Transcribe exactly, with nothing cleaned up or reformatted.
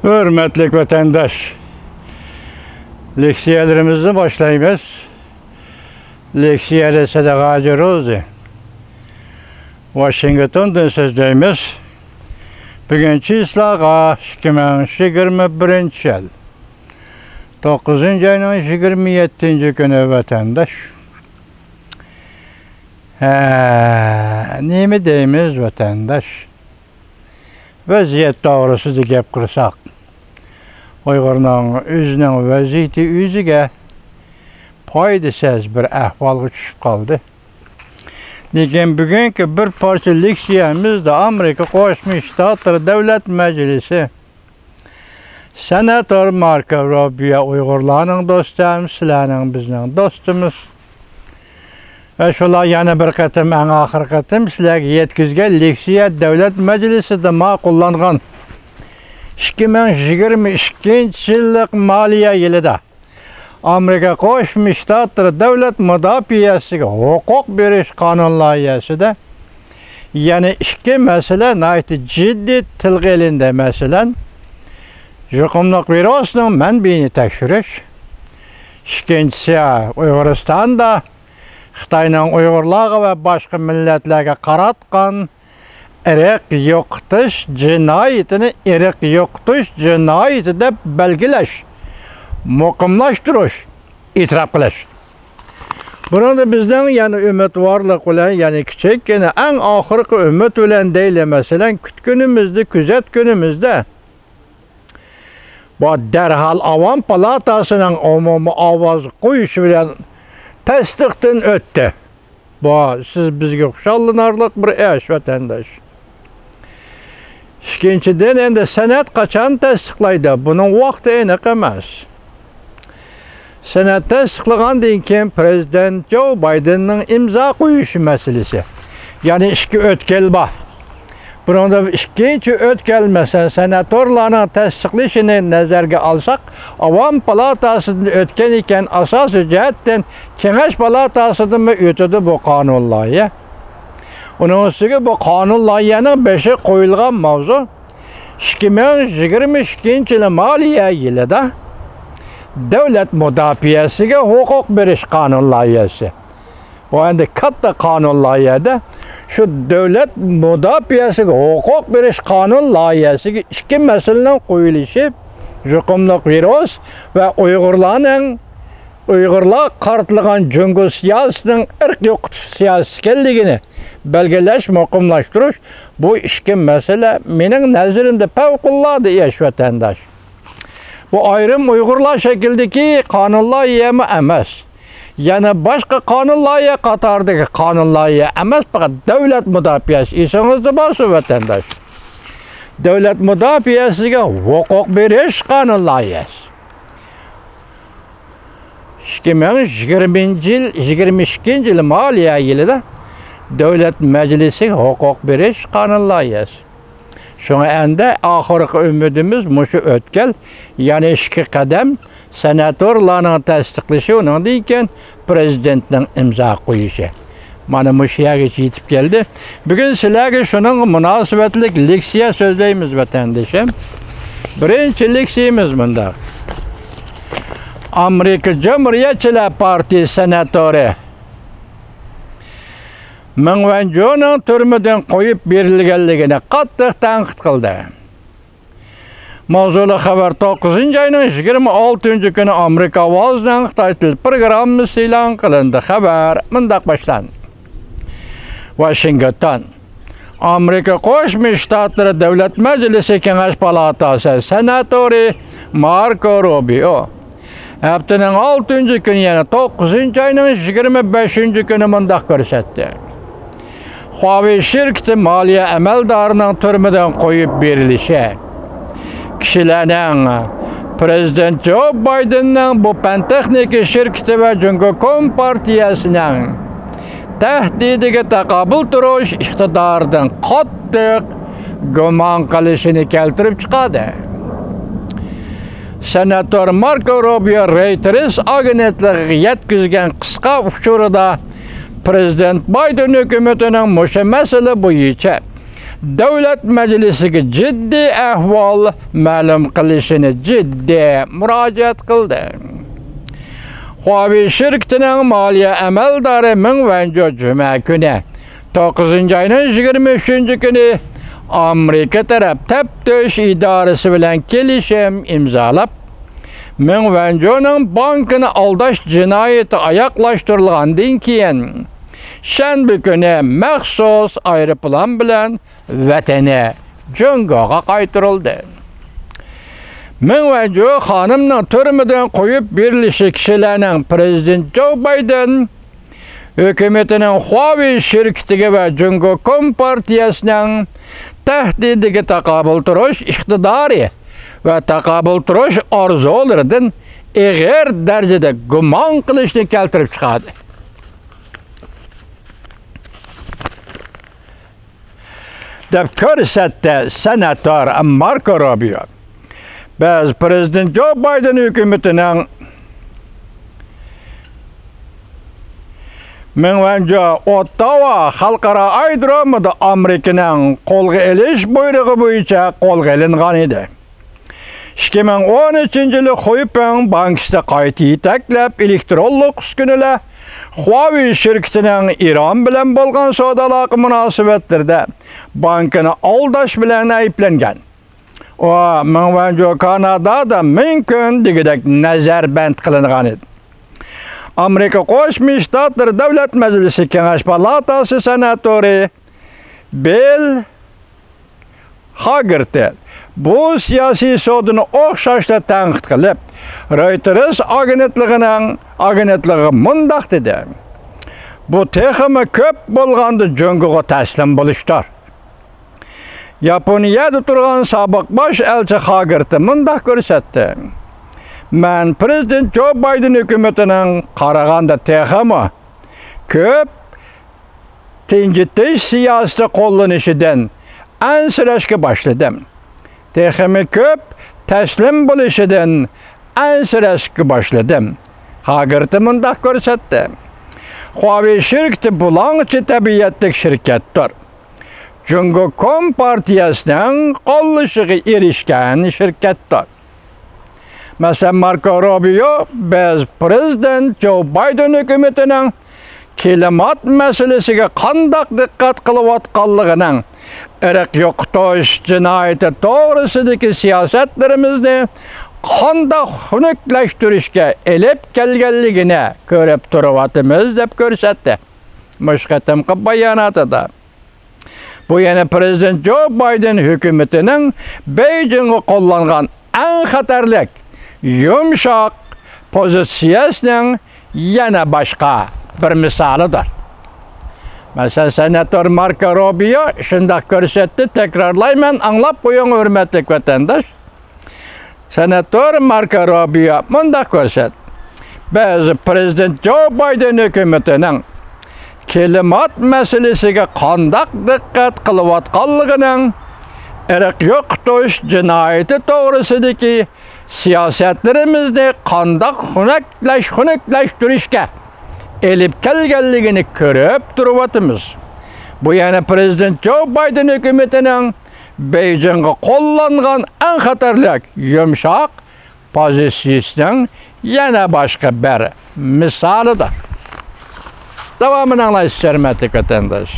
ھۆرمەتلىك ۋەتەنداش، لېكسىيەلىرىمىزنى باشلايمىز. لېكسىيەدە سەدىقە ھاجى روزى، ۋاشىنگتوندىن سۆزلەيمىز. بۈگۈن چىسلاغا ئىككى مىڭ يىگىرمە بىرىنچى يىل، توققۇزىنچى ئاينىڭ يىگىرمە يەتتىنچى كۈنى ۋەتەنداش. ھە، نېمە دەيمىز ۋەتەنداش؟ ۋەزىيەت توغرىسىدا گەپ قىلساق، ئۇيغۇرنىڭ ئۆزىنىڭ ۋەزىيىتى ئۆزىگە پايدىسىز بىر ئەھۋالغا چۈشۈپ قالدى. لېكىن بۈگۈنكى بىر پارچە لېكسىيەمىزدە ئامېرىكا قوشما شتاتلىرى دۆلەت مەجلىسى سېناتور ماركو روبىيو ئۇيغۇرلارنىڭ دوستى ھەم سىلەرنىڭ بىزنىڭ دوستىمىز. ۋە شۇلار يەنە بىر قېتىم، ئەڭ ئاخىرقى قېتىم سىلەرگە يەتكۈزگەن لېكسىيە دۆلەت مەجلىسىدە ماقۇللانغان ئىككى مىڭ يىگىرمە ئىككىنچى يىللىق مالىيە يىلىدا ئامېرىكا قوشما شتاتلىرى دۆلەت مۇداپىئەسىگە ھوقۇق بېرىش قانۇن لايىھەسىدە يەنە ئىككى مەسىلە ناھايىتى جىددىي تىلغا ئېلىندى. مەسىلەن، يۇقۇملۇق ۋىرۇسنىڭ مەنبىيىنى تەكشۈرۈش، ئىككىنچىسى، ئۇيغۇرىستاندا خىتاينىڭ ئۇيغۇرلارغا ۋە باشقا مىللەتلەرگە قاراتقان ئىرق يوقىتىش جىنايىتىنى ئىرق يوقىتىش جىنايىتى دەپ بەلگىلەش، مۇقىملاشتۇرۇش، ئېتىراپ قىلىش. بۇنىڭدا بىزنىڭ يەنە ئۈمىدۋارلىق بىلەن، يەنە كىچىككىنە ئەڭ ئاخىرقى ئۈمىد بىلەن دەيلى، مەسىلەن، كۈتكىنىمىزدە، كۆزەتكىنىمىزدە، بۇ دەرھال ئاۋام پالاتاسىنىڭ ئومۇمىي ئاۋاز قويۇشى بىلەن تەستىقتىن ئۆتتى. بۇ سىز بىزگە خۇشاللىنارلىق بىر ئىش، ۋەتەنداش. ئىككىنچىدىن، ئەمدى سەنەت قاچان تەستىقلايدۇ؟ بۇنىڭ ۋاقتى ئېنىق ئەمەس. سېنات تەستىقلىغاندىن كېيىن پىرېزىدېنت جو بايدېننىڭ ئىمزا قويۇشى مەسىلىسى، يەنى ئىككى ئۆتكەل بار. بۇنىڭدا ئىككىنچى ئۆتكەل، مەسىلەن، سېناتورلارنىڭ تەستىقلىشىنى نەزەرگە ئالساق، ئاۋام پالاتاسىدىن ئۆتكەن ئىكەن، ئاساسىي جەھەتتىن كېڭەش پالاتاسىدىنمۇ ئۆتىدۇ بۇ قانۇن لايىھە. ئۇنىڭ ئۈستىگە بۇ قانۇن لايىھەنىڭ بېشى قويۇلغان ماۋزۇ ئىككى مىڭ يىگىرمە ئىككىنچى يىلى مالىيە يىلىدا دۆلەت مۇداپىئەسىگە ھوقۇق بېرىش قانۇن لايىھەسى. بۇ ئەمدى كاتتا قانۇن لايىھەدە شۇ دۆلەت مۇداپىئەسىگە ھوقۇق بېرىش قانۇن لايىھەسىگە ئىككى مەسىلىنىڭ قويۇلۇشى، يۇقۇملۇق ۋىرۇس ۋە ئۇيغۇرلارنىڭ، ئۇيغۇرلارغا قارىتىلغان جۇڭگو سىياسىتىنىڭ ئىرق يوقىتىش سىياسىتى ئىكەنلىكىنى بەلگىلەش، مۇقىملاشتۇرۇش، بۇ ئىككى مەسىلە مېنىڭ نەزىرىمدە پەۋقۇلئاددە ئىش، ۋەتەنداش. بۇ ئايرىم ئۇيغۇرلار شەكلىدىكى قانۇن لايىھەمۇ ئەمەس. يەنە باشقا قانۇن لايىھە قاتارىدىكى قانۇن لايىھە ئەمەس، پەقەت دۆلەت مۇداپىئەسى، ئېسىڭىزدە بولسۇن، ۋەتەنداش. دۆلەت مۇداپىئەسىگە ھوقۇق بېرىش قانۇن لايىھەسى. ئىككى مىڭ يىگىرمىنچى يىل، يىگىرمە ئىككىنچى يىل مالىيە يىلىدا دۆلەت مەجلىسىگە ھوقۇق بېرىش قانۇن لايىھەسى. شۇڭا ئەمدى ئاخىرقى ئۈمىدىمىز مۇشۇ ئۆتكەل، يەنى ئىككى قەدەم سېناتورلارنىڭ تەستىقلىشى، ئۇنىڭدىن كېيىن پىرېزىدېنتنىڭ ئىمزا قويۇشى. مانا مۇشۇ يەرگىچە يېتىپ كەلدى. بۈگۈن سىلەرگە شۇنىڭغا مۇناسىۋەتلىك لېكسىيە سۆزلەيمىز، ۋەتەندىشىم. بىرىنچى لېكسىيىمىز مۇنداق. ئامېرىكا جۇمھۇرىيەتچىلەر پارتىيىسى سېناتورى مېڭ ۋەنجۇنىڭ تۈرمىدىن قويۇپ بېرىلگەنلىكىنى قاتتىق تەنقىد قىلدى. ماۋزۇلۇق خەۋەر توققۇزىنچى ئاينىڭ يىگىرمە ئالتىنچى كۈنى ئامېرىكا ئاۋازىنىڭ خىتاي تىل پروگراممىسى ئېلان قىلىندى. خەۋەر مۇنداق باشلاندى. ۋاشىنگتون. ئامېرىكا قوشما شتاتلىرى دۆلەت مەجلىسى كېڭەش پالاتاسى سېناتورى ماركو روبىيو ھەپتىنىڭ ئالتىنچى كۈنى، يەنى توققۇزىنچى ئاينىڭ يىگىرمە بەشىنچى كۈنى مۇنداق كۆرسەتتى. خۇاۋېي شىركىتى مالىيە ئەمەلدارىنىڭ تۈرمىدىن قويۇپ بېرىلىشى كىشىلەرنىڭ پىرېزىدېنت جو بايدېننىڭ بۇ پەن تېخنىكا شىركىتى ۋە جۇڭگو كومپارتىيەسىنىڭ تەھدىتىگە تاقابىل تۇرۇش ئىقتىدارىدىن قاتتىق گۇمان قىلىشىنى كەلتۈرۈپ چىقاردى. سېناتور ماركو روبىيو رويتېرس ئاگېنتلىقىغا يەتكۈزگەن قىسقا ئۇچۇرىدا، پىرېزىدېنت بايدېن ھۆكۈمىتىنىڭ مۇشۇ مەسىلە بويىچە دۆلەت مەجلىسىگە جىددىي ئەھۋال مەلۇم قىلىشىنى جىددىي مۇراجىئەت قىلدى. خۇاۋېي شىركىتىنىڭ مالىيە ئەمەلدارى مېڭ ۋەنجۇ جۈمە كۈنى، توققۇزىنچى ئاينىڭ يىگىرمە ئۈچىنچى كۈنى ئامېرىكا تەرەپ تەپتىش ئىدارىسى بىلەن كېلىشىم ئىمزالاپ، مېڭ ۋەنجۇنىڭ بانكىنى ئالداش جىنايىتى ئاياغلاشتۇرۇلغاندىن كېيىن، شەنبە كۈنى مەخسۇس ئايروپىلان بىلەن ۋەتىنى جۇڭگوغا قايتۇرۇلدى. مېڭ ۋەنجۇ خانىمنىڭ تۈرمىدىن قويۇپ بېرىلىشى كىشىلەرنىڭ پىرېزىدېنت جو بايدېن ھۆكۈمىتىنىڭ خۇاۋېي شىركىتىگە ۋە جۇڭگو كومپارتىيەسىنىڭ تەھدىتىگە تاقابىل تۇرۇش ئىقتىدارى ۋە تاقابىل تۇرۇش ئارزۇلىرىدىن ئېغىر دەرىجىدە گۇمان قىلىشنى كەلتۈرۈپ چىقاردى، دەپ كۆرسەتتى سېناتور ماركو روبىيو. بىز پىرېزىدېنت جو بايدېن ھۆكۈمىتىنىڭ مېڭ ۋەنجۇ ئوتتاۋا خەلقئارا ئايرودرومىدا ئامېرىكىنىڭ قولغا ئېلىش بۇيرۇقى بويىچە قولغا ئېلىنغان ئىدى. ئىككى مىڭ ئون ئۈچىنچى يىلى خۇيپىڭ بانكىسىدا قايتا يېتەكلەپ، ئېلېكترونلۇق ئۈسكۈنىلەر خۇاۋېي شىركىتىنىڭ ئىران بىلەن بولغان سودا ئالاقە مۇناسىۋەتلىرىدە بانكىنى ئالداش بىلەن ئەيىبلەنگەن. ئۇ مېڭ ۋەنجۇ كانادادا مىڭ كۈن دېگۈدەك نەزەربەند قىلىنغان ئىدى. ئامېرىكا قوشما شتاتلىرى دۆلەت مەجلىسى كېڭەش پالاتاسى سېناتورى بىل خاگېرتى بۇ سىياسىي سودىنى ئوخشاشلا تەنقىد قىلىپ، رويتېرس ئاگېنتلىقىنىڭ ئاگېنتلىقىغا مۇنداق دېدى: «بۇ تېخىمۇ كۆپ بولغاندا جۇڭگوغا تەسلىم بولۇشتۇر.» ياپونىيەدە تۇرغان سابىق باش ئەلچى خاگېرتى مۇنداق كۆرسەتتى: «مەن پىرېزىدېنت جو بايدېن ھۆكۈمىتىنىڭ قارىغاندا تېخىمۇ كۆپ تىنجىتىش سىياسىتى قوللىنىشىدىن ئەنسىرەشكە باشلىدىم. تېخىمۇ كۆپ تەسلىم بولۇشىدىن ئەنسىرەشكە باشلىدىم.» خاگېرتى مۇنداق كۆرسەتتى: «خۇاۋېي شىركىتى بۇلاڭچى تەبىئەتلىك شىركەتتۇر. جۇڭگو كومپارتىيەسىنىڭ قوللىشىغا ئېرىشكەن شىركەتتۇر.» مەسىلەن، ماركو روبىيو: «بىز پىرېزىدېنت جو بايدېن ھۆكۈمىتىنىڭ كىلىمات مەسىلىسىگە قانداق دىققەت قىلىۋاتقانلىقىنىڭ، ئىرق يوقىتىش جىنايىتى توغرىسىدىكى سىياسەتلىرىمىزنى قانداق خۇنۈكلەشتۈرۈشكە ئېلىپ كەلگەنلىكىنى كۆرۈپ تۇرۇۋاتىمىز» دەپ كۆرسەتتى مۇشۇ قېتىمقى باياناتىدا. بۇ يەنە پىرېزىدېنت جو بايدېن ھۆكۈمىتىنىڭ بېيجىڭغا قوللانغان ئەڭ خەتەرلىك، يۇمشاق پوزىتسىيەسىنىڭ يەنە باشقا بىر مىسالىدۇر. مەسىلەن، سېناتور ماركو روبىيو شۇنداق كۆرسەتتى، تەكرارلايمەن، ئاڭلاپ قويۇڭ، ھۆرمەتلىك ۋەتەنداش. سېناتور ماركو روبىيو مۇنداق كۆرسەتتى: «بىز پىرېزىدېنت جو بايدېن ھۆكۈمىتىنىڭ كىلىمات مەسىلىسىگە قانداق دىققەت قىلىۋاتقانلىقىنىڭ، ئىرق يوقىتىش جىنايىتى توغرىسىدىكى سىياسەتلىرىمىزنى قانداق خۇنەكلەش-، خۇنۈكلەشتۈرۈشكە ئېلىپ كەلگەنلىكىنى كۆرۈپ تۇرۇۋاتىمىز. بۇ يەنە پىرېزىدېنت جو بايدېن ھۆكۈمىتىنىڭ بېيجىڭغا قوللانغان ئەڭ خەتەرلىك يۇمشاق پوزىتسىيىسىنىڭ يەنە باشقا بىر مىسالىدۇر.» داۋامىنى ئاڭلايسىز، ھۆرمەتلىك ۋەتەنداش.